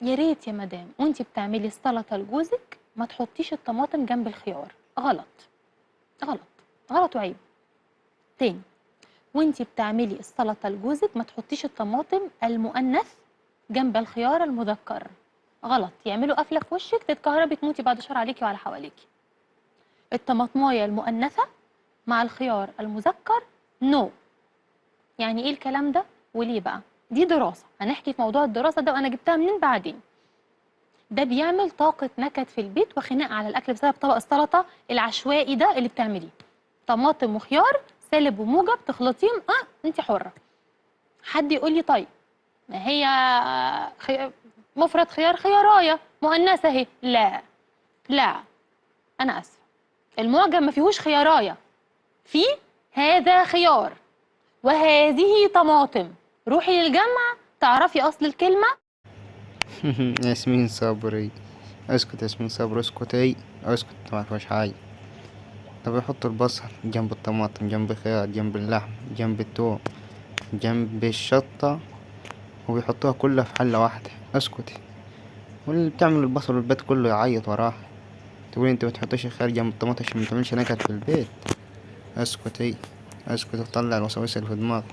يا ريت يا مدام وانتي بتعملي السلطة لجوزك ما تحطيش الطماطم جنب الخيار، غلط غلط غلط وعيب. تاني، وانتي بتعملي السلطة لجوزك ما تحطيش الطماطم المؤنث جنب الخيار المذكر، غلط، يعملوا قفله في وشك تتكهربي تموتي بعد شهر عليكي وعلى حواليكي. الطماطمايه المؤنثة مع الخيار المذكر no. يعني ايه الكلام ده وليه بقى؟ دي دراسة، هنحكي في موضوع الدراسة ده وانا جبتها منين بعدين. ده بيعمل طاقة نكد في البيت وخناق على الاكل بسبب طبق السلطة العشوائي ده اللي بتعمليه. طماطم وخيار سالب وموجب تخلطيهم، انت حره. حد يقول لي طيب ما هي مفرد خيار خيارايه مؤنثة اهي. لا لا، انا اسفه، المعجم ما فيهوش خيارايه، في هذا خيار وهذه طماطم. روحي للجامعة تعرفي اصل الكلمة. ياسمين صبري، اسكت ياسمين صبري، اسكتي اسكت، ما عارفاش حاجة. طب يحطوا البصل جنب الطماطم، جنب الخيار، جنب اللحم، جنب التوم، جنب الشطة، وبيحطوها كلها في حلة واحدة. اسكتي. واللي بتعمل البصل والبيت كله يعيط وراها، تقولي انت ما تحطيش الخيار جنب الطماطم عشان ما تعملش نكد في البيت. اسكتي اسكتي، وطلع الوساوس اللي في دماغك.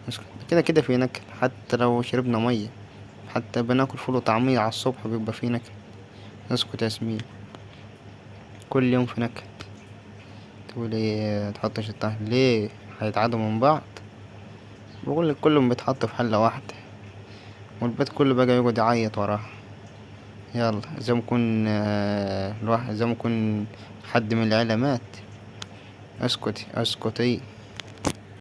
اسكت، كده كده في نكد، حتى لو شربنا مية، حتى بناكل فول وطعمية على الصبح بيبقى في نكد. اسكت يا ياسمين، كل يوم في نكد. تقولي تحطش الطحين ليه؟ هيتعادوا من بعض؟ بقول لك كلهم بيتحطوا في حلة واحدة، والبيت كله بقى يقعد يعيط وراها. يلا زي ما يكون، الواحد زي ما يكون حد من العيلة مات. اسكتي اسكتي.